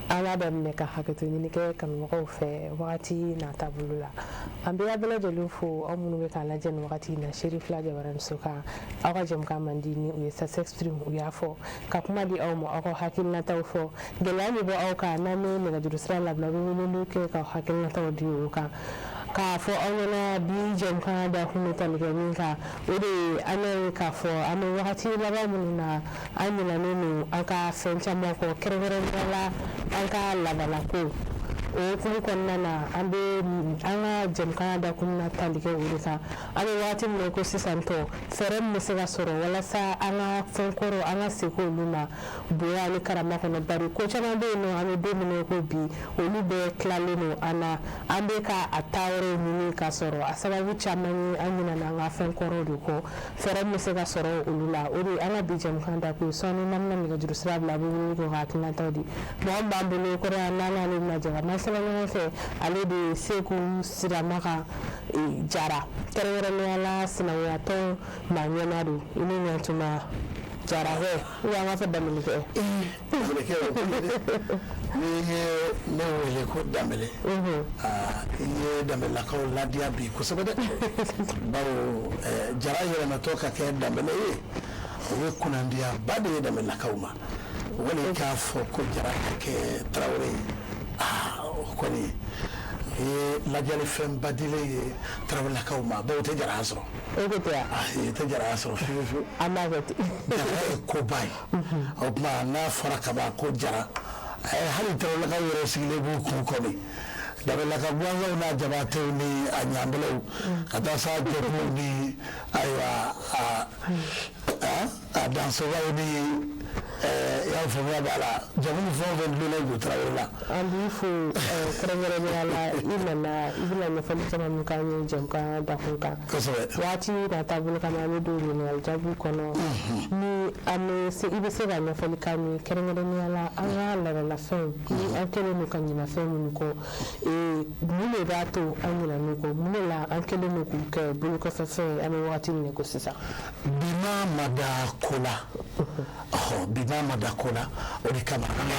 An b'a daminɛ ka hakɛto ɲini kɛ kanubagaw fɛ wagati n'a taabolo la. An bɛ bɛɛ lajɛlen fo, aw minnu bɛ k'a lajɛ nin wagati in na Cherifla Jabaraninso kan, aw ka jɛmukan man di ni o ye Ça s'exprime. U y'a fɔ ka kuma di aw ma, aw ka hakilinataw fɔ, gɛlɛya min bɛ aw kan. N'an bɛ nɛgɛjuru sira labila, bɛ weleli kɛ ka hakilinataw di o kan. K'a fɔ aw ɲɛna, bi jɛmukan da kun bɛ tali kɛ min kan, o de ye an y'a ye k'a fɔ an bɛ wagati laban minnu na, an ɲinɛnen don an ka fɛn caman kɔ, kɛrɛnkɛrɛnnenya la an ka laadalako. O hukumu kɔnɔna na, an bɛ an ka jɛmukan da kun na tali kɛ o de kan. An bɛ wagati min na ko sisan tɔ, fɛɛrɛ min bɛ se ka sɔrɔ walasa an ka fɛn kɔrɔ, an ka segin olu ma bonya ni karama kɔnɔ, bari ko caman bɛ yen nɔ, an bɛ don min na ko bi, olu bɛɛ tilalen don an na. An bɛ ka a taa yɔrɔw ɲini k'a sɔrɔ a sababu caman ye an ɲinɛna an ka fɛn kɔrɔw de kɔ. Fɛɛrɛ min bɛ se ka sɔrɔ olu la, o de ye an ka bi jɛmukan da kun ye. Sɔɔni n'an bɛna nɛgɛjuru sira bila, a bɛ wele kɛ ka hakilinataw di. Mɔgɔ min b'an bolo kɔrɔ yan, n'an n'ale bɛna jɛ ka masala ɲɔgɔn fɛ, ale de ye Seku Siramakan Jara, kɛrɛnkɛrɛnnenya la sinankunya tɔn maa ɲɛmaa don. I ni ɲantuma Jarakɛ, ou an k'a fɔ Danbɛlɛkɛ? Danbɛlɛkɛ, n'i ye ne wele ko Danbɛlɛ, i ye Danbɛlɛlakaw ladiya bi kosɛbɛ dɛ, bawo Jara yɛlɛmatɔ ka kɛ Danbɛlɛ ye, o ye kunnandiyaba de ye Danbɛlɛlakaw ma. Wali k'a fɔ ko Jara ka kɛ Tarawele ye, o kɔni o ye ladiyalifɛnba dilen ye Tarawelelakaw ma, bawo o tɛ jaraya sɔrɔ. E ko tɛ? Ayi, tɛ jaraya sɔrɔ fiyewu fiyewu. An b'a kɛ ten. Jaraya ye koba ye. O tuma n'a fɔra kaban ko Jara, hali Tarawelelakaw yɛrɛ sigilen b'u kun kɔmi Danbɛlɛlaka gansanw n'a Jabatew ni a ɲanbɛlɛw, ka taa s'a Jɔpuw ni ayiwa a Dansobaw ni i y'a faamuya b'a la, jamu ni fɛn o fɛn dulonnen don Tarawele la. An b'i fo kɛrɛnkɛrɛnnenya la, i nana, i bɛna ɲɛfɔli caman min k'an ye jɛmukan dakun kan. Kosɛbɛ. Waati n'a taabolo kama, an bɛ don ɲininkali jaabiw kɔnɔ. Ni an bɛ se, i bɛ se ka ɲɛfɔli k'an ye, kɛrɛnkɛrɛnnenya la an ka laadalafɛnw, ni an kɛlen don ka ɲinɛ fɛn minnu kɔ, mun de b'a to an ɲinɛn'u kɔ? Mun de la an kɛlen don k'u kɛ bolokɔfɛfɛn ye an bɛ wagati min na ko sisan? Bi maa ma da ko la, ɔhɔ, bi maa ma da ko la. O de kama an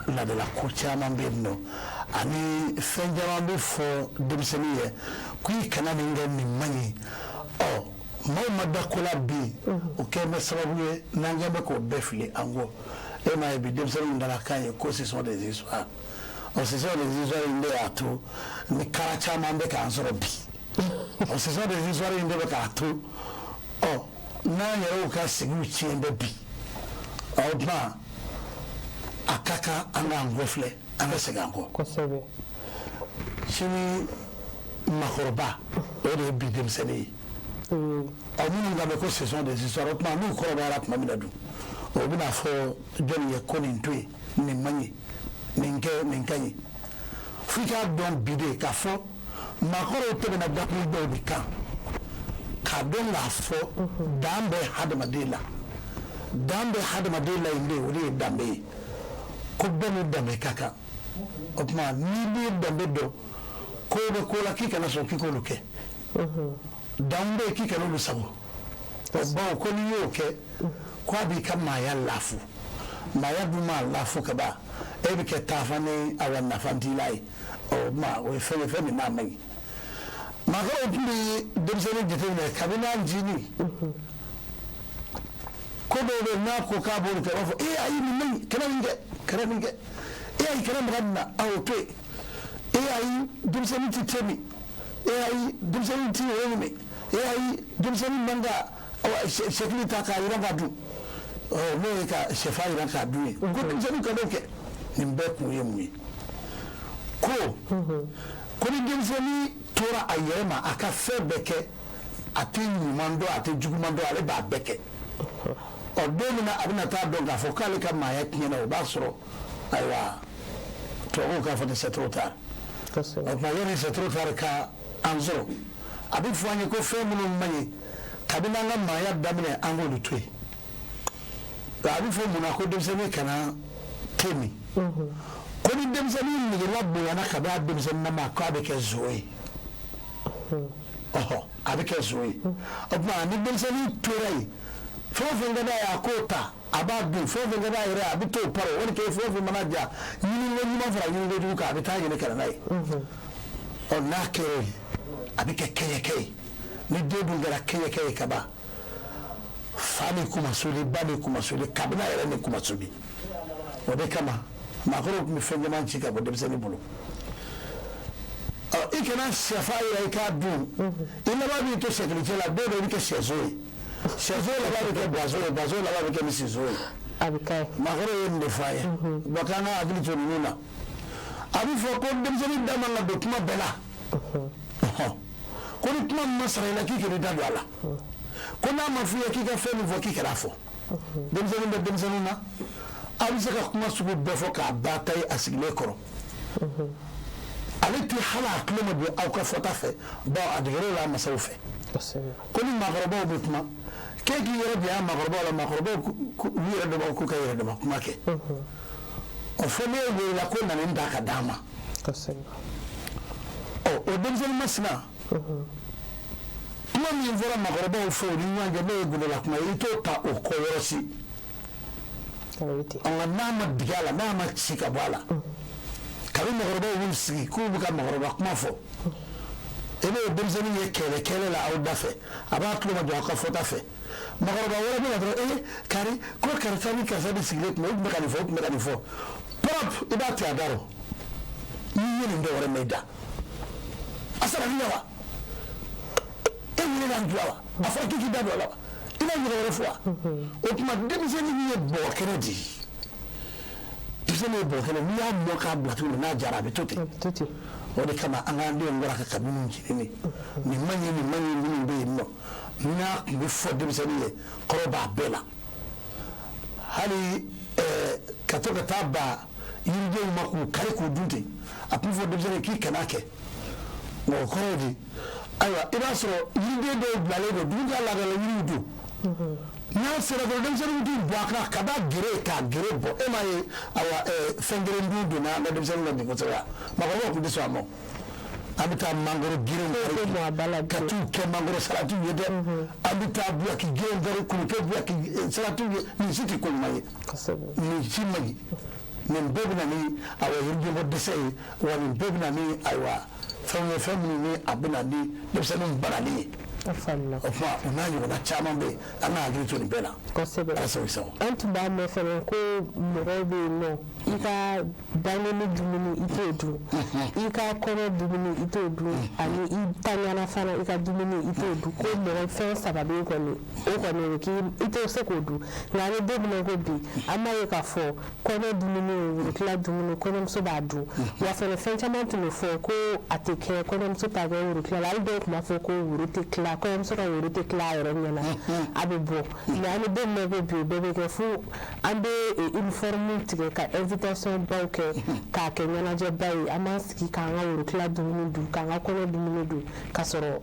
ka laadala ko caman bɛ yen nɔ, ani fɛn caman bɛ fɔ denmisɛnnin ye ko i kana nin kɛ, nin man ɲi. Ɔ maaw ma da ko la bi, o kɛlen bɛ sababu ye n'an kɛlen bɛ k'o bɛɛ fili an kɔ. E m'a ye bi denmisɛnninw dala kan ye ko ce sont des histoires. Ɔ ce sont des histoires in de y'a to ni kara caman bɛ k'an sɔrɔ bi. Ɔ ce sont des histoires in de bɛ k'a to, ɔ n'an yɛrɛw ka sigiw tiɲɛ bɛ bi. O tuma a ka kan an k'an kɔfilɛ, an ka segin an kɔ. Sini makɔrɔba, o de ye bi denmisɛnnin ye. Ɔ minnu ka bɛ ko ce sont des histoires, o tuma n'u kɔrɔbayara tuma min na dun, o bɛna fɔ jɔnni ye ko nin to yen, nin man ɲi, nin kɛ, nin ka ɲi? F'i k'a dɔn bi de k'a fɔ maakɔrɔw tɛmɛna dakun dɔw de kan, k'a dɔn k'a fɔ dan bɛ hadamaden la. Dan bɛ hadamaden la yen de, o de ye danbe ye, ko bɛɛ ni danbe ka kan. O tuma n'i b'i danbe dɔn, ko bɛ ko la k'i kana sɔn k'i k'olu kɛ, dan bɛ yen k'i kana olu sago. Bawo ko n'i y'o kɛ, ko a b'i ka maaya lafu. Maaya dun maa lafu ka ban, e bɛ kɛ taafan ni awa nafa t'i la ye. Ɔ tuma o ye fɛn ye, fɛn min n'a man ɲi. Maakɔrɔw tun bɛ denmisɛnnin jateminɛ kabini an ncinin. Ko dɔw bɛ yen, n'a ko k'a b'olu kɛ, u b'a fɔ: ee, ayi, nin man ɲi, kana nin kɛ, kana nin kɛ. E ayi, kana maga nin na, a o to yen. E ayi, denmisɛnnin tɛ te min. E ayi, denmisɛnnin tɛ o minɛ. E ayi, denmisɛnnin man ka sɛkili ta k'a yiran k'a dun, n'o ye ka sɛfan yiran k'a dun ye, ko denmisɛnnin kan'o kɛ. Nin bɛɛ kun ye mun ye? Ko ni denmisɛnnin tora a yɛrɛ ma, a ka fɛn bɛɛ kɛ, a tɛ ɲuman dɔn, a tɛ juguman dɔn, ale b'a bɛɛ kɛ. Ɔ don min na a bɛna taa dɔn k'a fɔ k'ale ka maaya tiɲɛna, o b'a sɔrɔ ayiwa, tubabuw k'a fɔ ni c'est trop tard. O tuma yanni c'est trop tard ka an sɔrɔ, a bɛ fɔ an ye ko fɛn minnu man ɲi, kabini an ka maaya daminɛ, an k'olu to yen. A bɛ fɔ mun na ko denmisɛnnin kana te min? Ko ni denmisɛnnin negela bonyana ka b'a denmisɛnnin ma, k'a bɛ kɛ zon ye. Ɔhɔ, a bɛ kɛ zon ye. O tuma ni denmisɛnnin tora yen, fɛn o fɛn ka d'a ye, a k'o ta. A b'a dun, fɛn o fɛn ka d'a yɛrɛ, a bɛ t'o paro. Wali kɛ fɛn o fɛn mana diya, ɲiniko ɲuman fara ɲiniko jugu kan, a bɛ taa ɲini ka na n'a ye. Ɔ, n'a kɛra o ye, a bɛ kɛ kɛɲɛkɛ ye. Ni den dun kɛra kɛɲɛkɛ ye ka ban, fa ni kumasuli, ba ni kumasuli, kabila yɛrɛ ni kumasuli. O de kama maakɔrɔw tun bɛ fɛn caman ci ka bɔ denmisɛnnin bolo. Ɔ, i kana sɛfan yira i k'a dun, i laban b'i to sɛkilicɛ la. Don dɔ i bɛ kɛ sɛso ye, sɛso laban bɛ kɛ baso ye, baso laban bɛ kɛ misiso ye. A bɛ kɛ. Maakɔrɔw ye nin de fɔ an ye wa, k'an ka hakili to ninnu na. A bɛ fɔ ko denmisɛnnin da man ka don kuma bɛɛ la, ko ni kuma min ma sara i la, k'i kana i da don a la, ko n'a ma f'i ye k'i ka fɛn min fɔ, k'i kana fɔ. Denmisɛnnin bɛ denmisɛnninw na, a bɛ se ka kuma sugu bɛɛ fɔ k'a ba ta ye a sigilen kɔrɔ. Ale tɛ hali a tulo ma don aw ka fɔta fɛ, bawo a deger'o la a masaw fɛ. Ko ni maakɔrɔbaw bɛ kuma, k'e k'i yɛrɛ janya maakɔrɔbaw la, maakɔrɔbaw u yɛrɛ dama k'u ka yɛrɛ dama kuma kɛ. Ɔ, fo n'e welela ko na nin ta ka d'a ma. Ɔ, o denmisɛnnin masina, kuma min fɔra maakɔrɔbaw fɛ u ni ɲɔgɔn cɛ, n'o ye gundola kuma ye, i t'o ta o kɔ yɔrɔ si. Nka n'a ma dege a la, n'a ma ci ka bɔ a la, kabi maakɔrɔbaw b'u sigi k'u bɛ ka maakɔrɔba kuma fɔ, i b'o denmisɛnnin ye kɛlɛ kɛlɛ la aw da fɛ, a b'a tulo majɔ aw ka fɔta fɛ. Maakɔrɔba wɛrɛ bɛ na dɔrɔn, ee, kari ko karisa ni karisa de sigilen tun bɛ, u tun bɛ ka nin fɔ, u tun bɛ ka nin fɔ, pɔrɔp, i b'a tigɛ a da rɔ. N'i ye nin dɔ wɛrɛ mɛn i da, a sabali la wa, e wele ka bila wa, a fɔra k'i k'i da don a la wa, i b'a ɲɔgɔn wɛrɛ fɔ wa? O tuma denmisɛnnin ye bɔgɔ kɛnɛ de ye. Denmisɛnnin ye bɔgɔ kɛnɛ, n'i y'a mɔ k'a bila cogo min, n'a jara, a bɛ to ten. O de kama an k'an denw kɔrɔ ka kabini jeni nin man ɲi, nin man ɲi, minnu bɛ yen nɔ, n'a tun bɛ fɔ denmisɛnnin ye, kɔrɔ b'a bɛɛ la. Hali ka to ka taa ba yiridenw ma k'u kari k'u dun ten, a tun bɛ fɔ denmisɛnnin k'i kana kɛ mɔgɔ kɔrɔw de. Ayiwa, i b'a sɔrɔ yiriden dɔw bilalen don, dugu ka laadala yiriw don, n'a sera dɔrɔn, denmisɛnninw t'u bɔ a kan ka taa gere k'a gere bɔ. E m'a ye, ayiwa, fɛn kelen dun donna an ka denmisɛnninw na bi kosɛbɛ. Maakɔrɔbaw tun tɛ sɔn a ma. An bɛ taa mangoro gerenw kari ka t'u kɛ mangoro salatiw ye dɛ, an bɛ taa buyaki gerenw kari k'u kɛ buyaki salatiw ye. Nin si tɛ ko ɲuman ye, nin si man ɲi. Nin bɛɛ bɛ na ni, ayiwa, yiridenbɔ dɛsɛ ye wa. Nin bɛɛ bɛ na ni, ayiwa, fɛn ye, fɛn minnu ni a bɛ na ni denmisɛnninw banali ye. O tuma, o n'a ɲɔgɔnna caman bɛ yen, an ka hakili to nin bɛɛ la. Kosɛbɛ. Ala sago i sago. An tun b'a mɛn fɛnɛ ko mɔgɔw bɛ yen nɔ, i ka bangeni dumuni, i t'o dun, i ka kɔnɔ dumuni, i t'o dun, ani i taɲana fana, i ka dumuni, i t'o dun. Ko mɔgɔ fɛn saba bɛ yen kɔni, o kɔni o k'i i tɛ se k'o dun. Nka an bɛ don min na ko bi, an b'a ye k'a fɔ kɔɲɔ dumuni, worotila dumuni, kɔɲɔmuso b'a dun. Wa fɛnɛ, fɛn caman tun bɛ fɔ ko a tɛ kɛ, kɔɲɔmuso t'a kɛ worotila la. Hali dɔw tun b'a fɔ ko woro tɛ tila, kɔɲɔmuso ka woro tɛ tila a yɛrɛ ɲɛna, a bɛ bɔ. Mais an bɛ don min na ko bi, o bɛɛ bɛ kɛ, fo an bɛ uniforme tigɛ ka invitation baw kɛ k'a kɛ ɲɛnajɛba ye. An b'an sigi k'an ka worotila dumuni dun, k'an ka kɔɲɔ dumuni dun, k'a sɔrɔ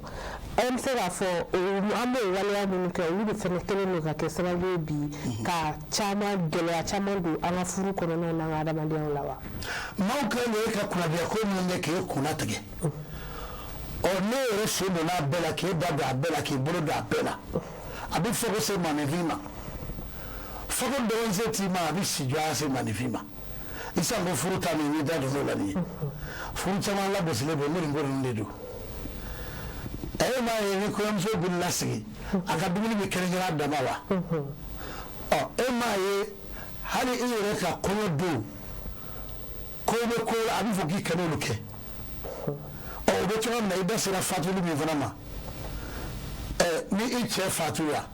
an bɛ se k'a fɔ an b'o waleya minnu kɛ, olu de fana kɛlen don ka kɛ sababu ye bi ka caman gɛlɛya caman don an ka furu kɔnɔnaw n'an ka adamadenyaw la wa. Maaw kɛlen don e ka kunnadiya ko minnu kɛ k'e kunna tigɛ. Ɔ, ne yɛrɛ sen donna a bɛɛ la, k'e da don a bɛɛ la, k'i bolo don a bɛɛ la. A bɛ fɔ ko se maaninfin ma, fɔ ko dɔgɔnin t'i ma, a bɛ sijɔya se maaninfin ma. I san ko furu ta min n'i da donn'o la nin ye, furu caman lagosilen bɛ, nin ko ninnu de don. E m'a ye, ni kɔɲɔmuso bɛ lasigi, a ka dumuni bɛ kɛrɛnkɛrɛn a dama wa. Ɔ, e m'a ye, hali i yɛrɛ ka kɔɲɔ don, ko bɛ ko la, a bɛ fɔ k'i kan'olu kɛ. Ɔ, o bɛ cogoya min na, i da sera fatuli min fana ma, ɛ, ni i cɛ fatura,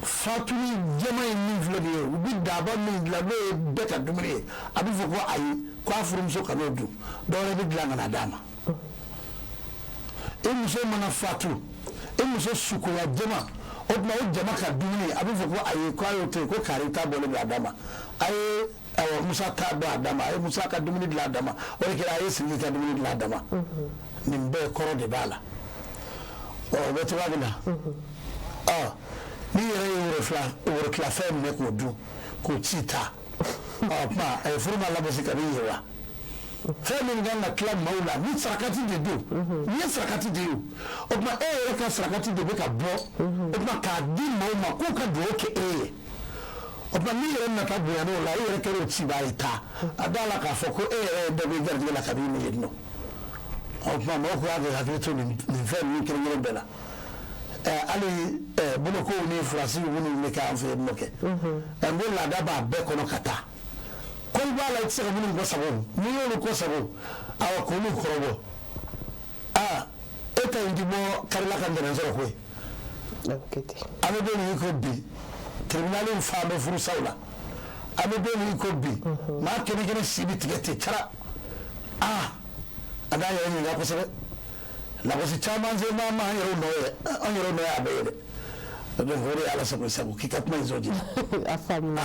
fatuli jama ye min filɛ nin ye, u bɛ daba min dilan, n'o ye bɛɛ ka dumuni ye, a bɛ fɔ ko ayi, ko a furumuso kan'o dun, dɔwɛrɛ bɛ dilan ka na d'a ma. I muso mana fatu, i muso sukoya jama, o tuma o jama ka dumuni, a bɛ fɔ ko ayi, ko a y'o to yen, ko kari ta bɔlen don a da ma, a ye, ayiwa, Musa ta bɔ a da ma, a ye Musa ka dumuni dilan a da ma, o de kɛra a ye Sidiki ka dumuni dilan a da ma. Nin bɛɛ kɔrɔ de b'a la. Ɔ, o bɛ cogoya min na, ɔ, n'i yɛrɛ ye woro fila woro tila fɛn minɛ k'o dun, k'o ci ta, ɔ tuma furu ma lagosi kabi yen wa. Fɛn min kan ka tila maaw la, ni sarakati de don, nin ye sarakati de ye. O tuma e yɛrɛ ka sarakati de bɛ ka bɔ, o tuma k'a di maaw ma k'u ka dugawu kɛ e ye. O tuma n'i yɛrɛ nata bonya n'o la, i yɛrɛ kɛra o cibaa ye taa a da la k'a fɔ ko e yɛrɛ ye dɔ bɛ garijɛgɛ la kabini ne yen nɔ. O tuma mɔgɔw k'u hakili to nin fɛn ninnu kelen kelen bɛɛ la. Hali bolokow ni furasiw minnu bɛ kɛ an fɛ yen nɔ kɛ, n ko laada b'a bɛɛ kɔnɔ ka taa. Ko i b'a la, i tɛ se ka minnu kɔ sago, n'i y'olu kɔ sago, awa, k'olu kɔrɔbɔ, aa, e ta in ti bɔ karila ka ntɛnɛn sɔrɔ koyi. An bɛ don min i ko bi, tribunal fan bɛ furusaw la. An bɛ don min i ko bi, maa kɛnɛ kɛnɛ si bɛ tigɛ ten cara. Aa, a k'an yɛrɛ ɲininka kosɛbɛ. Lagosi caman se ma an yɛrɛw nɔ ye, an yɛrɛw nɔ ye a bɛɛ ye dɛ. Donc o de ye Ala sago i sago k'i ka kuma in sɔn ji la. A faamuna.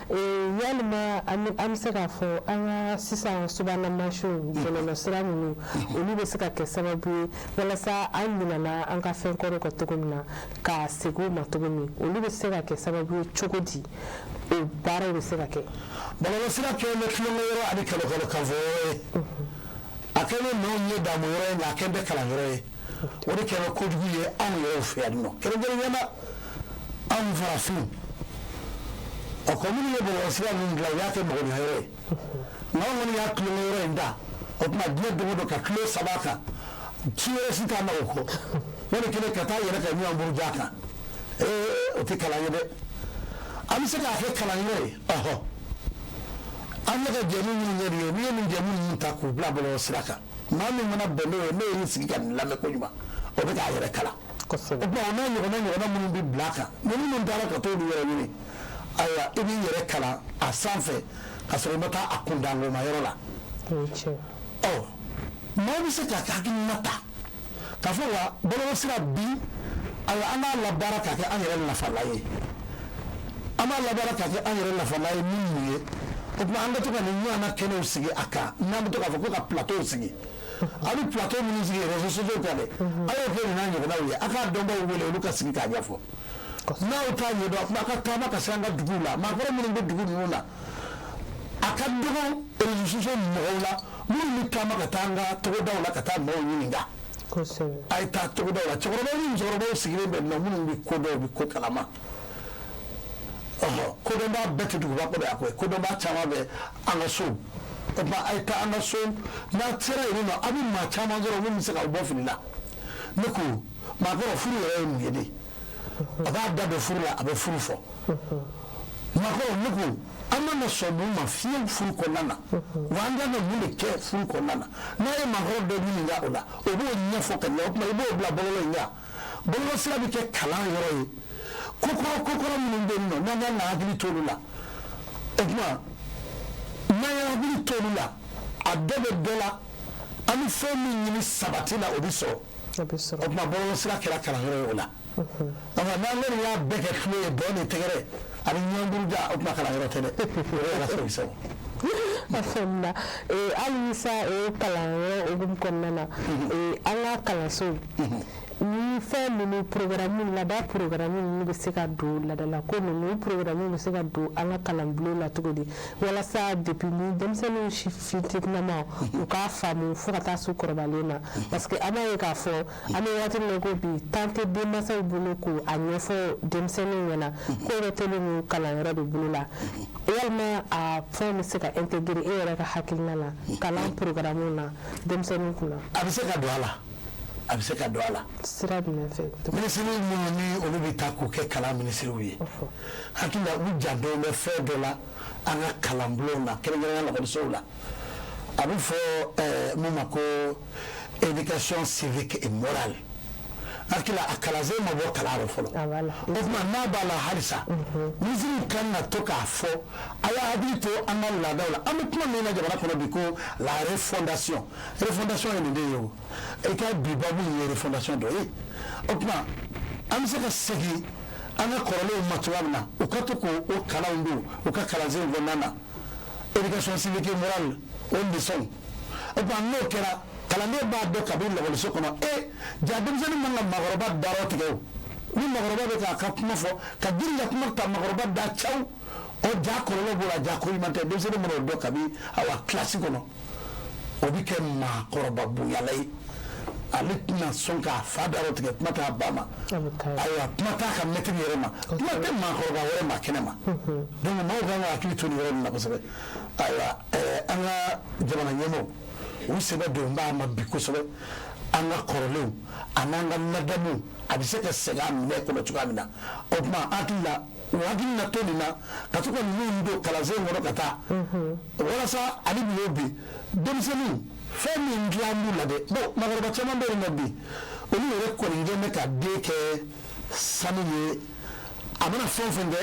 Yalima an bɛ se k'a fɔ an ka sisan subahana mansinw, bɔlɔlɔsira ninnu, olu bɛ se ka kɛ sababu ye walasa an ɲinana an ka fɛn kɔrɔ kɔ cogo min na, ka segin u ma cogo min, olu bɛ se ka kɛ sababu ye cogo di, o baaraw bɛ se ka kɛ? Bɔlɔlɔsira kɛlen bɛ tulonkɛ yɔrɔ ani kalokalo kanfɔ yɔrɔ ye. A kɛlen bɛ maaw ɲɛ damu yɔrɔ ye, nka a kɛlen bɛ kalan yɔrɔ ye. O de kɛra kojugu ye anw yɛrɛw fɛ yan nɔ, kɛrɛnkɛrɛnnenya la anw farafinw. Ɔ kɔ minnu ye bɔlɔlɔsira ninnu dilan, u y'a kɛ mɔgɔnya yɔrɔ ye, nka anw kɔni y'a tulonkɛ yɔrɔ in da. O tuma diɲɛ don o don ka tulo saba kan, ci wɛrɛ si t'a na o kɔ, wali kelen ka taa yɛrɛ ka ɲɔgɔn buruja kan. Ee, o tɛ kalan ye dɛ. An bɛ se k'a kɛ kalan yɔrɔ ye. Ɔhɔ, an bɛ ka jɛmu minnu kɛ nin ye, n'i ye nin jɛmu ninnu ta k'u bila bɔlɔlɔ sira kan, maa min mana bɛn n'o ye, n'o y'i sigi ka nin lamɛn koɲuman, o bɛ k'a yɛrɛ kalan. O tuma o n'a ɲɔgɔnna minnu bɛ bila a kan, ni minnu taara ka t'olu yɛrɛ ɲini, ayiwa, i b'i yɛrɛ kalan a sanfɛ ka sɔrɔ i ma taa a kundangoma yɔrɔ la. Ɔ, maa bɛ se ka hakilina ta k'a fɔ wa bɔlɔlɔ sira bi, ayiwa, an b'a labaara k'a kɛ an yɛrɛ nafalan ye. An b'a labaara k'a kɛ an yɛrɛ nafalan ye ni mun ye? O tuma an ka to ka nin ɲɔgɔnna kɛnɛw sigi a kan, n'an bɛ to k'a fɔ ko ka plateau sigi. A bɛ plateau minnu sigi réseaux sociaux kan dɛ, a y'o kɛ nin n'a ɲɔgɔnnaw ye. A k'a dɔnbaw wele, olu ka sigi k'a ɲɛfɔ. N'aw t'a ɲɛdɔn, a tuma a ka taama ka se an ka duguw la, maakɔrɔ minnu bɛ dugu ninnu na. A ka dɔgɔ réseaux sociaux mɔgɔw la minnu bɛ taama ka taa an ka togodaw la ka taa maaw ɲininka. A ye taa togodaw la, cɛkɔrɔbaw ni musokɔrɔbaw sigilen bɛ nɔ minnu bɛ ko dɔn, u bɛ ko kalama. Ɔhɔ, kodɔnbaa bɛɛ tɛ duguba kɔnɔ yan koyi, kodɔnbaa caman bɛ an ka so. O tuma a ye taa an ka so, n'a sera yen nɔ, a bɛ maa caman sɔrɔ minnu bɛ se k'aw bɔ fili la. Ne ko maakɔrɔ, furu yɛrɛ ye mun ye de? A b'a da don furu la, a bɛ furu fɔ. Maakɔrɔ, ne ko an mana sɔn mun ma fiyewu furu kɔnɔna na, wa an kan ka mun de kɛ furu kɔnɔna na? N'a ye maakɔrɔ dɔ ɲininka o la, o b'o ɲɛfɔ ka ɲɛ. O tuma i b'o bila bɔlɔlɔ in kan. Bɔlɔlɔ sira bɛ kɛ kalan yɔrɔ ye. Kokɔrɔ kokɔrɔ minnu bɛ yen nɔ, n'an kan ka hakili t'olu la, o tuma n'an ye hakili t'olu la, a dɔ bɛ dɔ la, an bɛ fɛn min ɲini sabati la, o bɛ sɔrɔ. O tuma bɔlɔlɔ sira kɛra kalan yɔrɔ ye o la. Nka n'an kɔni y'a bɛɛ kɛ tulo ye, dɔn ni tɛgɛrɛ ani ɲɔgɔn buruja, o tuma kalan yɔrɔ tɛ dɛ. O ye Ala sago i sago. A faamuna. Hali sa, o kalanyɔrɔ hukumu kɔnɔna na, an ka kalansow ni fɛn ninnu, programme, laada programme ninnu bɛ se ka don, laadalako ninnu programme bɛ se ka don an ka kalanbulon la cogo di, walasa depuis ni denmisɛnninw si fitininama u k'a faamu fo ka taa s'u kɔrɔbalen na? Parce que an b'a ye k'a fɔ an bɛ waati min na ko bi, temps tɛ denmansaw bolo k'o a ɲɛfɔ denmisɛnninw ɲɛna, ko yɛrɛ telen don kalanyɔrɔ de bolo la. Walima a fɛn bɛ se ka intégrer, e yɛrɛ ka hakilina la, kalan programme na denmisɛnninw kunna? A bɛ se ka don a la, a bɛ se ka don a la. Sira jumɛn fɛ? Minisiri minnu ni olu bɛ taa k'u kɛ kalan minisiriw ye, hakili la, u janto bɛ fɛn dɔ la an ka kalanbulonw na, kɛrɛnkɛrɛnnenya lakɔlisow la. A bɛ fɔ mun ma ko éducation civique et morale. Hakili la, a kalansen ma bɔ kalan rɔ fɔlɔ. O tuma n'a b'a la halisa, minisiriw kan ka to k'a fɔ: a y'a hakili to an ka laadaw la. An bɛ kuma min na jamana kɔnɔ bi ko la refondation, refondation ye nin de ye. O i ka bi babu in ye refondation dɔ ye. O tuma an bɛ se ka segin an ka kɔrɔlenw ma cogoya min na, u ka to k'o kalanw don u ka kalansenw kɔnɔna na, éducation civique et morale, o leçon. O tuma n'o kɛra, kalanden b'a dɔn kabi lakɔliso kɔnɔ e ja denmisɛnnin man ka maakɔrɔba darɔ tigɛ. O ni maakɔrɔba bɛ k'a ka kuma fɔ, ka girin ka kuma ta maakɔrɔba da caw, o ja kɔlɔlɔ b'o la, ja ko ɲuman tɛ. Denmisɛnnin mana o dɔn kabi awa kilasi kɔnɔ, o bɛ kɛ maakɔrɔba bonyala ye. Ale tɛna sɔn k'a fa da tigɛ, kuma t'a ba ma, ayiwa, kuma t'a ka mɛtiri yɛrɛ ma, kuma tɛ maakɔrɔba wɛrɛ ma kɛnɛ ma. Donc maaw kan ka hakili to nin yɔrɔ nin na kosɛbɛ. Ayiwa, an ka jamana ɲɛmaaw, u sɛbɛ don b'a ma bi kosɛbɛ. An ka kɔrɔlenw an'an ka ladamu, a bɛ se ka segin a minɛ kɔnɔ cogoya min na. O tuma, an hakili la, u hakili na to nin na ka to ka ninnu don kalansen kɔnɔ ka taa, walasa hali bi o bi denmisɛnninw, fɛn min dilan b'u la dɛ. Bon, maakɔrɔba caman bɛ yen nɔ bi, olu yɛrɛ kɔni kɛn bɛ ka den kɛ sanu ye. A mana fɛn o fɛn kɛ,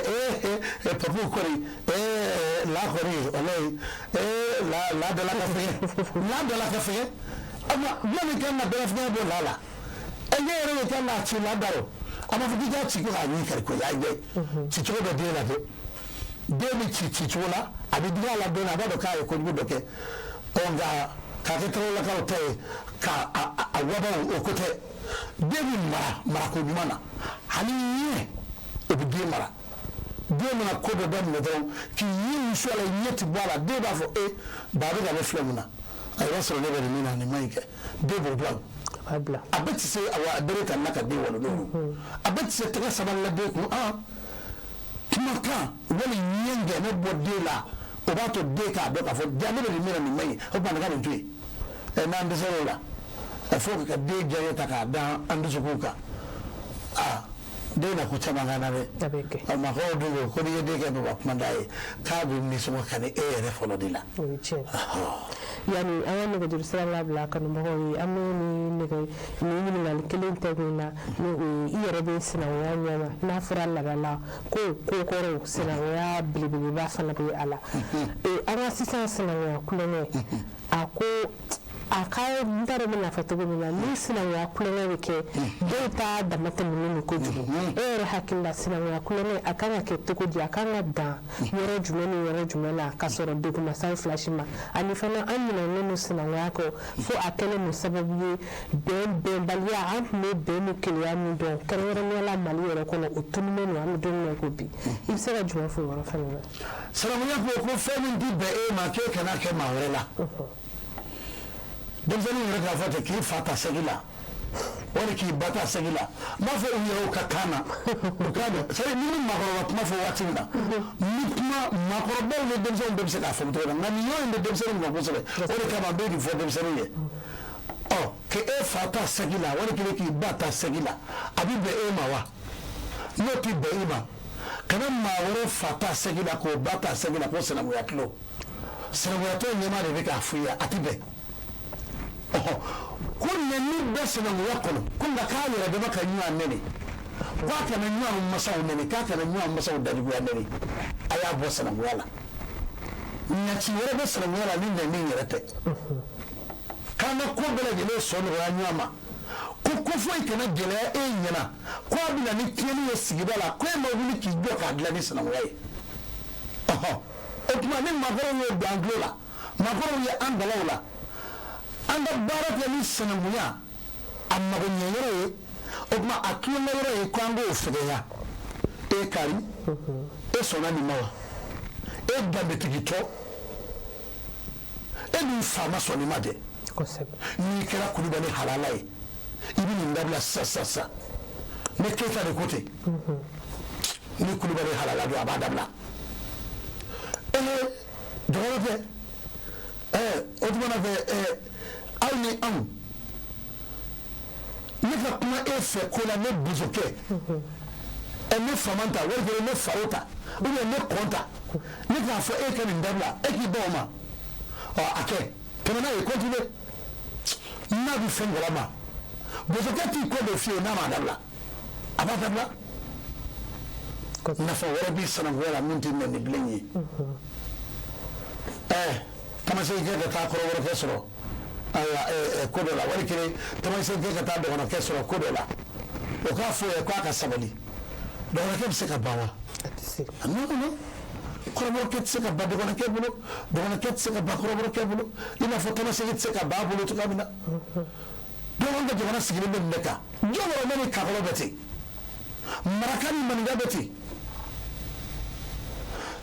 ee papiw kɔni, ee la kɔni, walayi, ee la la dala ka fɛgɛ, la dala ka fɛgɛ. A ma bila min kan ka dala fɛgɛ bɔ la la, e yɛrɛ de kan k'a ci la da rɔ. A ma fɔ k'i k'a ci ko k'a ɲin kari koyi. A ye ci cogo bɛ den la dɛ. Den bɛ ci ci cogo la, a bɛ digi a la dɔɔnin, a b'a dɔn k'a ye kojugu dɔ kɛ. Ɔ nka k'a kɛ tarawelelakaw ta ye ka a wabaw, o ko tɛ. Den bɛ mara marako ɲuman na, ani ɲɛ o bɛ den mara. Den mana ko dɔ daminɛ dɔrɔn, k'i ɲɛ wusu a la, i ɲɛ ti bɔ a la, den b'a fɔ: e ba bɛ ka ne filɛ mun na? A b'a sɔrɔ ne bɛ nin min na, nin ma ɲi kɛ. Den b'o bila. A bɛɛ tɛ se awa bere ta na ka den walo n'o, a bɛɛ tɛ se tɛgɛ sabali la den kun. An kumakan wali ɲɛ gɛnɛ bɔ den la, o b'a to den k'a dɔn k'a fɔ ja ne bɛ nin min na, nin ma ɲi, o tuma ne ka nin to yen. Ɛ n'an dɛsɛr'o la, ɛ fo ka den diyaɲɛ ta k'a da an dusukun kan, aa den na ko caman kan na dɛ. Ɔ maakɔrɔw dun ko ko n'i ye den kɛ baba kuma da ye, k'a bɛ nisɔngɔ ka ni e yɛrɛ fɔlɔ de la. O ye tiɲɛ. Yanni an ka nɛgɛjuru sira labila kanubagaw ye, an bɛ nin nɛgɛ nin ɲininkali kelen tɛ min na, ni o ye i yɛrɛ bɛ sinankunya ɲɛma, n'a fɔra laadala ko ko kɔrɔw, sinankunya belebeleba fana bɛ a la. An ka sisan sinankunya kulonkɛ, a ko a ka, n t'a dɔn n bɛna fɔ cogo min na, ni sinankunya kulonkɛ bɛ kɛ, dɔw ta dama tɛmɛnen don kojugu. E yɛrɛ hakili la, sinankunya kulonkɛ a kan ka kɛ cogo di? A kan ka dan yɔrɔ jumɛn ni yɔrɔ jumɛn na ka sɔrɔ degun ma s'aw fila si ma? Ani fana, an ɲinɛnen don sinankunya kɔ fo a kɛlen don sababu ye bɛn bɛnbaliya. An tun bɛ bɛn ni kelenya min dɔn, kɛrɛnkɛrɛnnenya la Mali yɛrɛ kɔnɔ, o tununnen don. An bɛ don min na i ko bi, i bɛ se ka jumɛn fɔ o yɔrɔ fana na? Sinankunya ko fɛn min tɛ bɛn e ma, k'e kana kɛ maa wɛrɛ la. Denmisɛnnin yɛrɛ k'a fɔ ten k'i fa ta segi la wali k'i ba ta segi la, n b'a fɔ u yɛrɛw ka kan na, u k'a dɔn. C'est à dire, ni ni maakɔrɔba kuma fɔ waati min na, ni kuma maakɔrɔbaw ni denmisɛnninw bɛɛ bɛ se k'a faamu cogo min na, nka nin yɔrɔ in bɛ denmisɛnninw kan kosɛbɛ. O de kama n bɛ nin fɔ denmisɛnninw ye. Ɔ k'e fa ta segi la wali kelen k'i ba ta segi la, a bɛ bɛn e ma wa? N'o tɛ bɛn i ma, kana maa wɛrɛ fa ta segi la k'o ba ta segi la ko sinankunya kilo. Sinankunyatɔ ɲɛmaa de bɛ k'a f'i ye, a tɛ bɛn. Ɔhɔ, ko nɛni bɛ sinankunya kɔnɔ, ko nka k'a yɛrɛ dama ka ɲɔgɔn nɛni, k'a kana ɲɔgɔn masaw nɛni, k'a kana ɲɔgɔn masaw dajuguya nɛni, a y'a bɔ sinankunya la. Ɲaci wɛrɛ bɛ sinankunya la ni nɛni yɛrɛ tɛ. K'an ka ko bɛɛ lajɛlen sɔn nɔgɔya ɲɔgɔn ma, ko foyi kana gɛlɛya e ɲɛna ko a bɛ na ni tiɲɛni ye sigida la, ko e ma wuli k'i jɔ k'a dilan ni sinankunya ye. Ɔhɔ, o tuma ni maakɔrɔw y'o don an tulo la, maakɔrɔw ye an galaw la, an ka baara kɛ ni sinankunya a mago ɲɛ yɔrɔ ye. O tuma a tulonkɛ yɔrɔ ye ko an k'o fɛgɛya. E kari, e sɔnna nin ma wa? E danbetigi tɔ, e dun fa ma sɔn nin ma dɛ. N'i kɛra Kulubali halala ye, i bɛ nin dabila sisan sisan sisan. Ne Keyita de ko ten, ni Kulubali halala don, a b'a dabila. Ee dɔgɔnɔ tɛ, ɛɛ o tuma na fɛ, ɛɛ aw ni anw, ne ka kuma e fɛ ko la, ne bosokɛ, ɛ ne faman ta, wali kelen ne faro ta, ou bien ne kɔn ta, ne k'a fɔ e ka nin dabila, e k'i ban o ma. Ɔ a kɛ tɛmɛ n'a ye, continuer n'a bɛ fɛn kalama. Bosokɛ t'i kɔ don fiyewu n'a m'a dabila, a b'a dabila. Nafa wɛrɛ b'i sinankunya la min tɛ nɛni bilen ye. Ɛɛ tamasenkɛ ka taa kɔrɔbɔrɔkɛ sɔrɔ, ayiwa, ɛɛ ko dɔ la, wali kelen tamasenkɛ ka taa dɔgɔnɔkɛ sɔrɔ ko dɔ la, o k'a fɔ ye k'a ka sabali, dɔgɔnɔkɛ bɛ se ka ban wa? Non non, kɔrɔbɔrɔkɛ tɛ se ka ban dɔgɔnɔkɛ bolo, dɔgɔnɔkɛ tɛ se ka ban kɔrɔbɔrɔkɛ bolo, i n'a fɔ tamaseki tɛ se ka ban a bolo cogoya min na. Donc an ka jamana sigilen bɛ nin de kan. Jɔn ni kakɔlɔ bɛ ten, maraka ni maninka bɛ ten,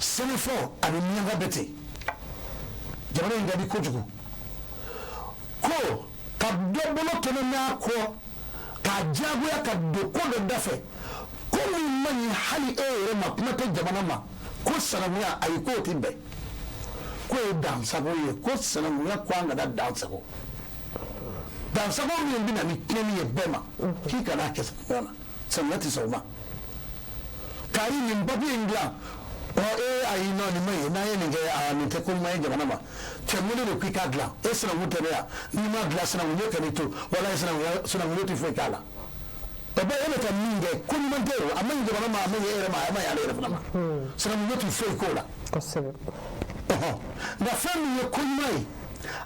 sɛnɛfɔ ani miyanka bɛ ten. Jamana in ka di kojugu. Ko Ka dɔ bolo tɛmɛ n'a kɔ k'a diyagoya ka don ko dɔ da fɛ, ko min man ɲi hali e yɛrɛ ma, kuma tɛ jamana ma, ko sinankunya, ayi, k'o tɛ bɛn, k'o ye dansago ye, ko sinankunya ko an kana dansago, dansago min bɛ na ni tiɲɛni ye bɛɛ ma, k'i kana kɛ sinankunya la, sinankunya tɛ sɔn o ma. Kari nin papiye in dilan, ɔ ee ayi, non, nin ma ɲi, n'an ye nin kɛ, aa, nin tɛ ko ɲuman ye jamana ma. Cɛ, mun de ko i k'a dilan? E sinankun tɛ ne yan, n'i m'a dilan, sinankunya ka n'i to, walayi, sinankunya, sinankunya tɛ foyi k'a la. Ɔ ba, e bɛ ka min kɛ, ko ɲuman tɛ o, a ma ɲi jamana ma, a ma ɲi e yɛrɛ ma, a ma ɲi ale yɛrɛ fana ma. Sinankunya tɛ foyi k'o la. Nka fɛn min ye ko ɲuman ye,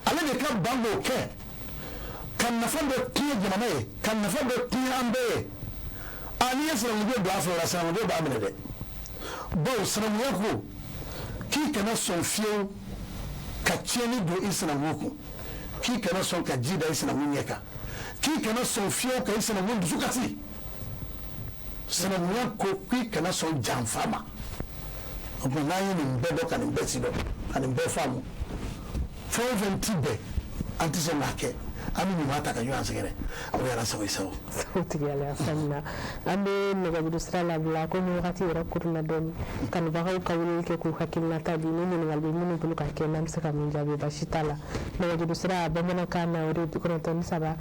ale de ka ban k'o kɛ ka nafa dɔ tiɲɛ jamana ye, ka nafa dɔ tiɲɛ an bɛɛ ye. A n'i ye sinankunya don a fɛ o la, sinankunya b'a minɛ dɛ, bawo sinankunya ko k'i kana sɔn fiyewu ka tiɲɛni don i sinankun kun, k'i kana sɔn ka ji da i sinankun ɲɛ kan, k'i kana sɔn fiyewu ka i sinankun dusu kasi. Sinankunya ko k'i kana sɔn janfa ma. O tuma, n'an ye nin bɛɛ dɔn, ka nin bɛɛ sidɔn, ka nin bɛɛ faamu, fɛn o fɛn ti bɛn, an tɛ sɔn k'a kɛ, an bɛ ɲuman ta ka ɲɔgɔn sɛgɛrɛ. Aw yɛrɛ sago i sago. O tigi ala faamuya. An bɛ nɛgɛjuru sira labila komi wagati yɛrɛ kurunna dɔɔni, kanubagaw ka weleli kɛ k'u hakilinata di, ni ɲininkali bɛ minnu bolo ka kɛ, n'an bɛ se ka min jaabi, basi t'a la. Nɛgɛjuru sira bamanankan na, o de ye 93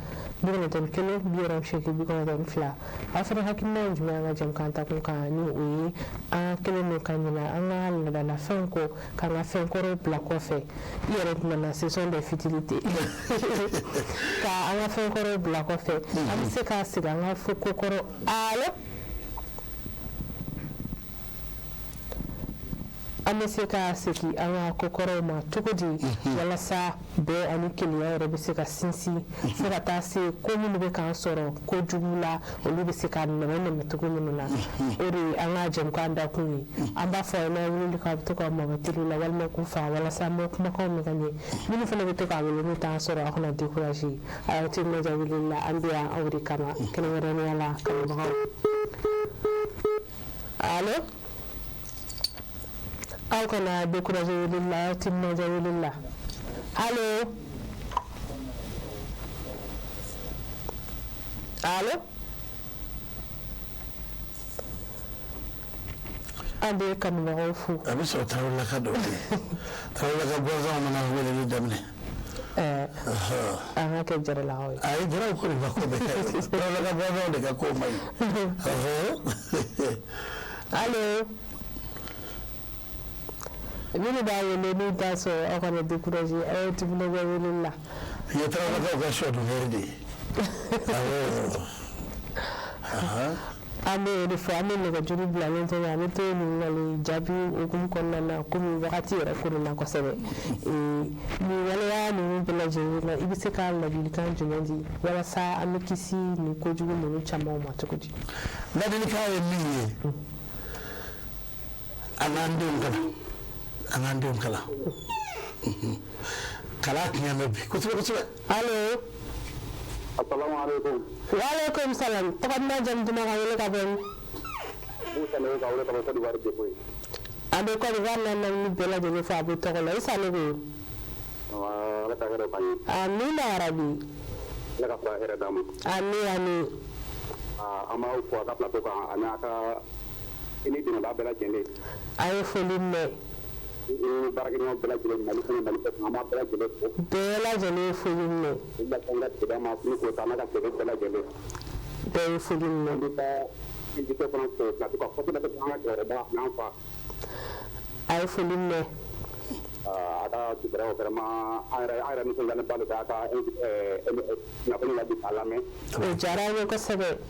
91 68 92. Aw fana hakilina ye jumɛn an ka jɛmukan ta kun kan, ni o ye an kɛlen don ka ɲina an ka laadalafɛnw kɔ, k'an ka fɛn kɔrɔw bila kɔfɛ? I yɛrɛ tun nana, ce sont des futilités, ka an ka fɛn kɔrɔw bila kɔfɛ, an bɛ se ka segin an ka ko kɔrɔ. Allo, an bɛ se ka segin an ka ko kɔrɔw ma cogo di, walasa bɛn ani kelenya yɛrɛ bɛ se ka sinsin, fo ka taa se ko minnu bɛ k'an sɔrɔ ko jugu la, olu bɛ se ka nɛmɛ nɛmɛ cogo minnu na? O de ye an ka jɛmukan dakun ye. An b'a fɔ n'a ye weleli kɛ, a bɛ to ka mabɔ teliw la walima k'u faga, walasa an bɛ kumakanw mɛn ka ɲɛ. Minnu fana bɛ to k'a wele n'u t'an sɔrɔ, aw kana décourager, a y'aw timinadiya weleli la, an bɛ yan aw de kama, kɛrɛnkɛrɛnnenya la kanubagaw. Allo, aw kana décourager weleli la, aw timinadiya weleli la. Allo, allo, an bɛ kanubagaw fo. A bɛ sɔrɔ tarawelelaka dɔw de ye, tarawelelaka gansanw mana weleli daminɛ. An ka kɛ jaralakaw ye. Ayi, jaraw ko de ka ko bɛɛ kɛ, tarawelelaka gansanw de ka ko man ɲi. Allo, minnu b'a wele n'u t'a sɔrɔ, aw kana décourager, aw ye timinadiya weleli la. Nin ye tarawelelakaw ka sɔ dun hɛrɛ de ye, awɔ. An bɛ o de fɔ, an bɛ nɛgɛjuru bilalen to, an bɛ to ɲininkali jaabi hukumu kɔnɔna na, komi wagati yɛrɛ koronna kosɛbɛ. Nin waleya ninnu bɛɛ lajɛlen na, i bɛ se ka ladilikan jumɛn di walasa an bɛ kisi nin kojugu ninnu caman ma cogo di? Ladilikan ye min ye, an k'an denw kalan, an k'an denw kalan, kalan tiɲɛ bɛ bi kosɛbɛ kosɛbɛ. Allo. Asalaamaaleykum. Waaleykum salam. Tɔgɔ duman, jamu duman, ka wele ka bɔ min? Musa ne ka wele ka bɔ Côte d'Ivoire Dépôt ye. An bɛ Côte d'Ivoire n'a lamini bɛɛ lajɛlen fo a bɛ tɔgɔ la. I Sanogo. Ala ka hɛrɛ k'an ye. Amina yarabi. Ala ka fara hɛrɛ d'an ma. Ami ami. An b'aw fo a ka plateau kan, ani a ka i ni dɛmɛbaa bɛɛ lajɛlen. A ye foli mɛn. I ni baarakɛɲɔgɔn bɛɛ lajɛlen, Mali kɔnɔ, Mali kɔ kan, an b'a bɛɛ lajɛlen fo. Bɛɛ lajɛlen ye foli mɛn. U la an ka sigida ma ni k'o ta n'a ka sɛbɛn bɛɛ lajɛlen. Bɛɛ ye foli mɛn. An bɛ taa invité fana fo plateau kan kosɛbɛ kosɛbɛ, an ka cɛkɔrɔba n'an fa. A ye foli mɛn. A ka kibaruyaw vraiment, an yɛrɛ nisɔndiyalen ba de bɛ a ka kunnafoni la bi k'a lamɛn. O diyara an ye kosɛbɛ.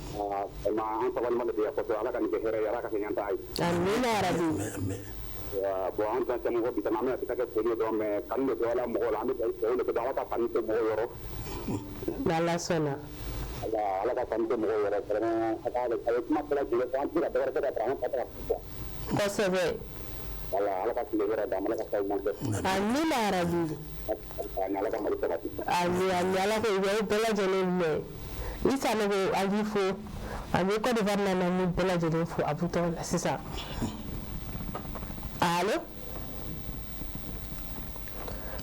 Vraiment, an sabalima de bɛ yan kosɛbɛ. Ala ka nin kɛ hɛrɛ ye, Ala ka kɛ ɲɛtaa ye. Amina yarabi. Bon, an tɛna caman fɔ bi, an bɛna se ka kɛ foli ye dɔrɔn, mais kanu de bɛ ala mɔgɔw la, an bɛ dugawu de kɛ, Ala ka kanu to mɔgɔw yɔrɔ. N'Ala sɔnna. Ala, Ala ka kanu to mɔgɔw yɔrɔ vraiment, a ka a ye kuma bɛɛ lajɛlen fɔ, an tɛ se ka dɔ wɛrɛ fɔ ka fara an ta kan. Kosɛbɛ. Wala, Ala ka tile hɛrɛ d'an ma, Ala ka sababu ɲuman kɛ. Amina yarabi. Ala ka Mali sabati. Ami ami, Ala ko bɛɛ lajɛlen mɛn. I Sanogo, an b'i fo. An bɛ Côte d'Ivoire n'a lamini bɛɛ lajɛlen fo a b'u tɔgɔ la sisan. Allo,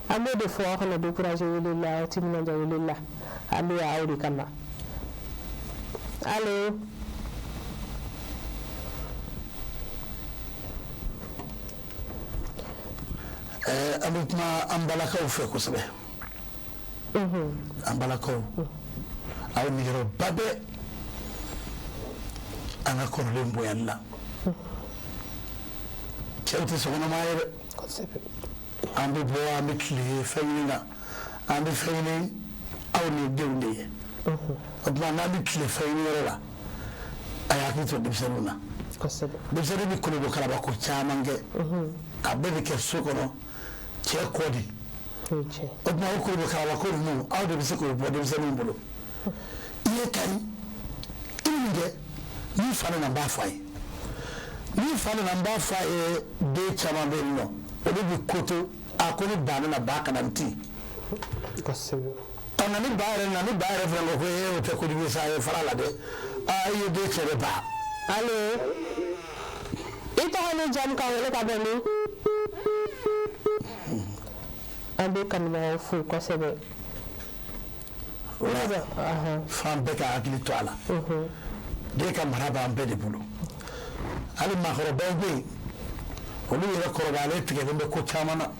an b'o de fɔ, aw kana décourager weleli la, aw timinadiya weleli la. An bɛ aw de kama. Allo. An bɛ kuma an balakaw fɛ kosɛbɛ. An balakaw, aw niyɔrɔba bɛ an ka kɔrɔlen bonyali la. Cɛw tɛ sokɔnɔmaa ye dɛ. An bɛ bɔ, an bɛ tile fɛn ɲini na, an bɛ fɛn ɲini aw ni denw de ye. O tuma n'an bɛ tile fɛn ɲini yɔrɔ la, a y'a hakili to denmisɛnninw na. Denmisɛnnin bɛ kolobo kalaba ko caman kɛ, a bɛɛ bɛ kɛ so kɔnɔ cɛ kɔ de. O tuma o kolobo kalaba ko ninnu, aw de bɛ se k'o bɔ denmisɛnninw bolo. I ye kari i bɛ nin kɛ, n'i fa nana n b'a fɔ a ye, n'i fa nana n b'a fɔ a ye. Den caman bɛ yen nɔ, olu bɛ koto a ko ni ba nana, ba kana n ti. Ɔ nka ni ba yɛrɛ nana, ni ba yɛrɛ fana ko ko ee o tɛ kojugu ye sa, a ye fara la dɛ, aa i ye den cɛ dɛ ba. Allo. I tɔgɔ ni jamu, ka wele ka bɔ min? An bɛ kanubagaw fo kosɛbɛ. Fan bɛɛ ka hakili to a la. Den ka mara b'an bɛɛ de bolo. Hali maakɔrɔbaw bɛ yen, olu yɛrɛ kɔrɔbayalen tigɛlen bɛ ko caman na.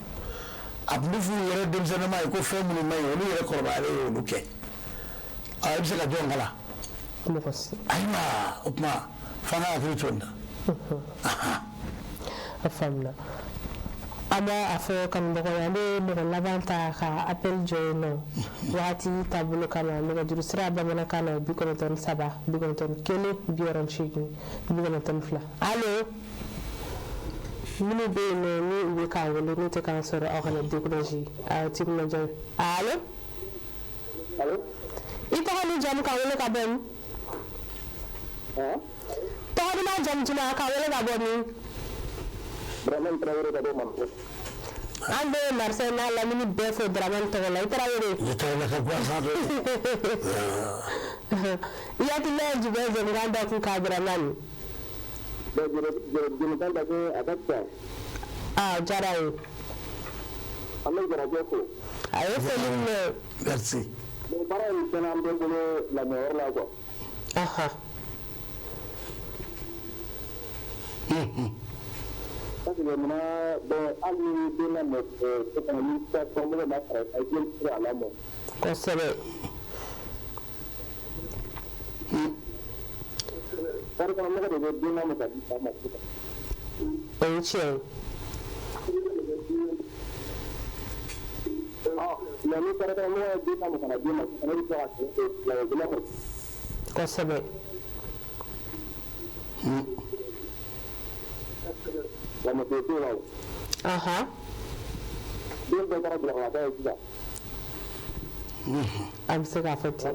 A tun bɛ f'u yɛrɛ denmisɛnninma ye ko fɛn minnu man ɲi, olu yɛrɛ kɔrɔbayalen ye olu kɛ. A i bɛ se ka jɔn kalan? Ayiwa, o tuma f'an ka hakili to nin na. A faamuna. An b'a fɔ kanubagaw ye, an bɛ mɔgɔ laban ta ka appel jɔ yen nɔ wagati taabolo kama. Nɛgɛjuru sira bamanankan na, 93 91 68 92. Allo. Minnu bɛ yen nɔ ni u bɛ k'an wele, n'u tɛ k'an sɔrɔ, aw kana décourager, aw timinadiya. Allo. I tɔgɔ ni jamu, ka wele ka bɔ min? Tɔgɔ duman, jamu duman, ka wele ka bɔ min? Dramane Traoré ka bɔ Marseille. An bɛ Marseille n'a lamini bɛɛ fo Dramane tɔgɔ la. I Traoré. Ne tɔgɔ ka gansan dɛ. I hakilina ye jumɛn ye jɛmukan da kun kan, Dramane? Bon, jɛmukan da kun a ka fisa. Ah, diyara n ye. An bɛ Jarajɛ fo. A ye foli minɛ. Merci. Bon, baara in tiɲɛna an bɛɛ bolo lamɛnyɔrɔ la quoi. Parce que munna? Bon, hali ni den lamɔ so kɔnɔ, ni somɔgɔw ma fara i den tɛ se k'a lamɔ. Kosɛbɛ. Carré kɔnɔ mɔgɔ de bɛ den lamɔ ka di fa ma sisan. O ye tiɲɛ ye. Mais ni carré kɔnɔ mɔgɔ ye den lamɔ ka na den ma sisan, ne bɛ se ka bila kɔrɔ. Kosɛbɛ. Lamɔ tɛ la o. Den bɛɛ kɛra bilakɔrɔba ye sisan. An bɛ se k'a fɔ ten.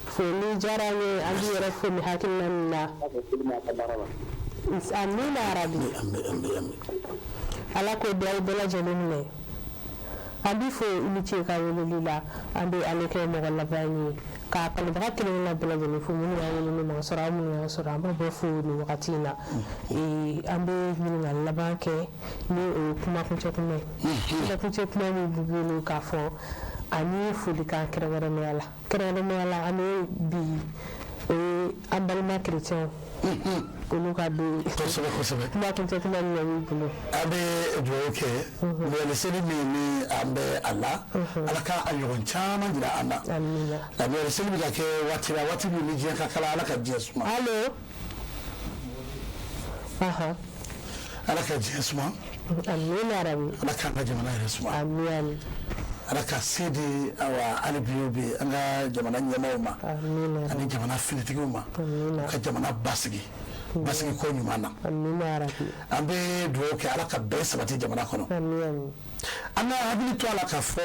Foli diyara n ye. An b'i yɛrɛ fo ni hakilina min na. Amina yarabi. Ala k'o duwawu bɛɛ lajɛlen minɛ. An b'i fo, i ni ce ka weleli la. An bɛ ale kɛ mɔgɔ laban ye ka kanubaga kelen kelenna bɛɛ lajɛlen fo, minnu y'an wele n'u ma sɔrɔ, aw minnu y'an sɔrɔ, an b'aw bɛɛ fo nin wagati in na. An bɛ ɲininkali laban kɛ ni o ye kuma kuncɛ kuma ye. Kuma kuncɛ kuma min b'i bolo k'a fɔ ani folikan kɛrɛnkɛrɛnnenya la, kɛrɛnkɛrɛnnenya la, an bɛ bi, o ye an balima chrétien olu ka don. Kosɛbɛ, kosɛbɛ. Kuma kuncɛ kuma min b'i bolo. An bɛ dugawu kɛ Noël seli min ni an bɛ a la, Ala ka a ɲɔgɔn caman jira an na. Amina. Noël seli bɛ ka kɛ waati la, waati min ni diɲɛ ka kala, Ala ka diɲɛ suma. Allo. Ala ka diɲɛ suma. Amina yarabi. Ala k'an ka jamana yɛrɛ suma. Amin. Ala ka se di awa hali bi o bi an ka jamana ɲɛmaaw ma Amina. ani jamana finitigiw ma, Amina. u ka jamana basigi basigi ko ɲuman na. Amina yarabi. An bɛ dugawu kɛ, Ala ka bɛn sabati jamana kɔnɔ. Amin. An ka hakili to a la k'a fɔ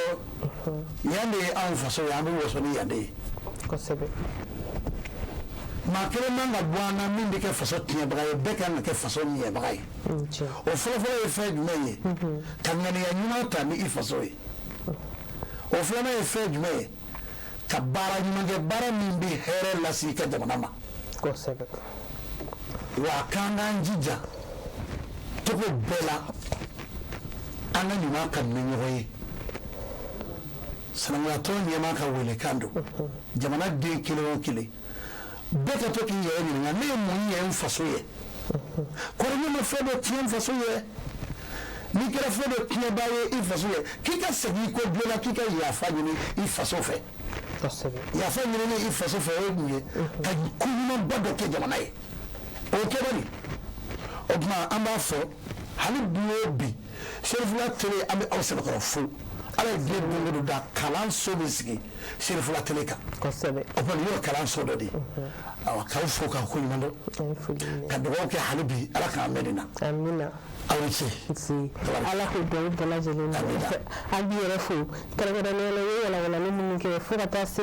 yan de ye anw faso ye, an bɛ waso ni yan de ye. Kosɛbɛ. Maa kelen man ka bɔ an na min bɛ kɛ faso tiɲɛbaga ye, bɛɛ kan ka kɛ faso ɲɛbaga ye. O fɔlɔfɔlɔ ye fɛn jumɛn ye? Ka ŋaniya ɲuman ta ni i faso ye. O filanan ye fɛn jumɛn ye? Ka baara ɲuman kɛ, baara min bɛ hɛrɛ lase i ka jamana ma. Kosɛbɛ. Wa k'an k'an jija cogo bɛɛ la. An ka ɲuman ka ni ɲɔgɔn ye. Sinankunya tɔn ɲɛmaa ka welekan don. Jamana den kelen o kelen, bɛɛ ka to k'i yɛrɛ ɲininka: ne ye mun ɲɛ n faso ye? Kɔrɔ, ne ma fɛn dɔ tiɲɛ n faso ye. N'i kɛra fɛn dɔ tiɲɛbaa ye i faso ye, k'i ka segin i kɔ joona, k'i ka yafa ɲini i faso fɛ. Yafa ɲinini i faso fɛ, o ye mun ye? Ka ko ɲumanba dɔ kɛ jamana ye, o ye kɛbali. O tuma, an b'a fɔ hali bi o bi, Serifula Tele, an bɛ aw sɛbɛkɔrɔ fo. Ala ye diɲɛ don o don da, kalanso bɛ sigi Serifula Tele kan. O kɔni y'o kalanso dɔ de ye. Awa, k'aw fo k'aw ko ɲuman dɔn, ka dugawu kɛ hali bi, Ala k'an mɛn nin na. Amina. Aw ni ce. Ala k'o dugawu bɛɛ lajɛlen na. An b'i yɛrɛ fo kɛrɛnkɛrɛnnenya la, i ye walawalali minnu kɛ fo ka taa se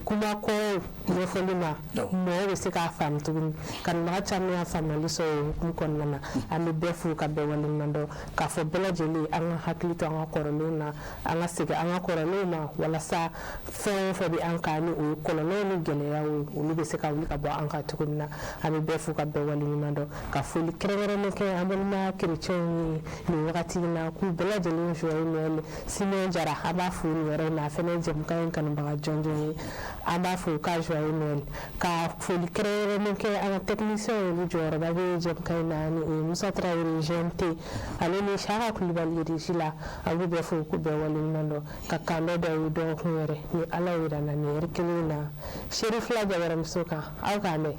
kuma kɔrɔw ɲɛfɔli ma, mɔgɔw bɛ se k'a faamu tuguni. Kanubaga caman y'a faamuyali sɔrɔ o hukumu kɔnɔna na. An bɛ bɛɛ fo ka bɛɛ waleɲuman dɔn, k'a fɔ bɛɛ lajɛlen, an ka hakili to an ka kɔrɔlenw na, an ka segin an ka kɔrɔlenw ma, walasa fɛn o fɛn bɛ an kan, ni o ye kɔlɔlɔw ni gɛlɛyaw ye, olu bɛ se ka wuli ka bɔ an kan cogo min na. An bɛ bɛɛ fo ka bɛɛ waleɲuman dɔn, ka foli kɛrɛnkɛrɛnnen kɛ an balima kerecɛnw ye nin wagati in na, k'u bɛɛ lajɛlen joyeux Noël. Simon Jara, an b'a fo nin yɔrɔ in na, a fana ye jɛmukan in kanubaga jɔnjɔn ye, an b'a fo k'a joyeux Noël. Ka foli kɛrɛnkɛrɛnnen kɛ an ka technicien ye, olu jɔyɔrɔba bɛ jɛmukan in na, ni o ye Musa Tarawele GMT, ale ni Saka Kulubali régie la. An b'u bɛɛ fo k'u bɛɛ waleɲuman dɔn, ka kan bɛɛ da ye dɔgɔkun wɛrɛ ni Ala yira na nin heure kelen in na, Serifula jabaramuso kan. Aw k'an bɛn.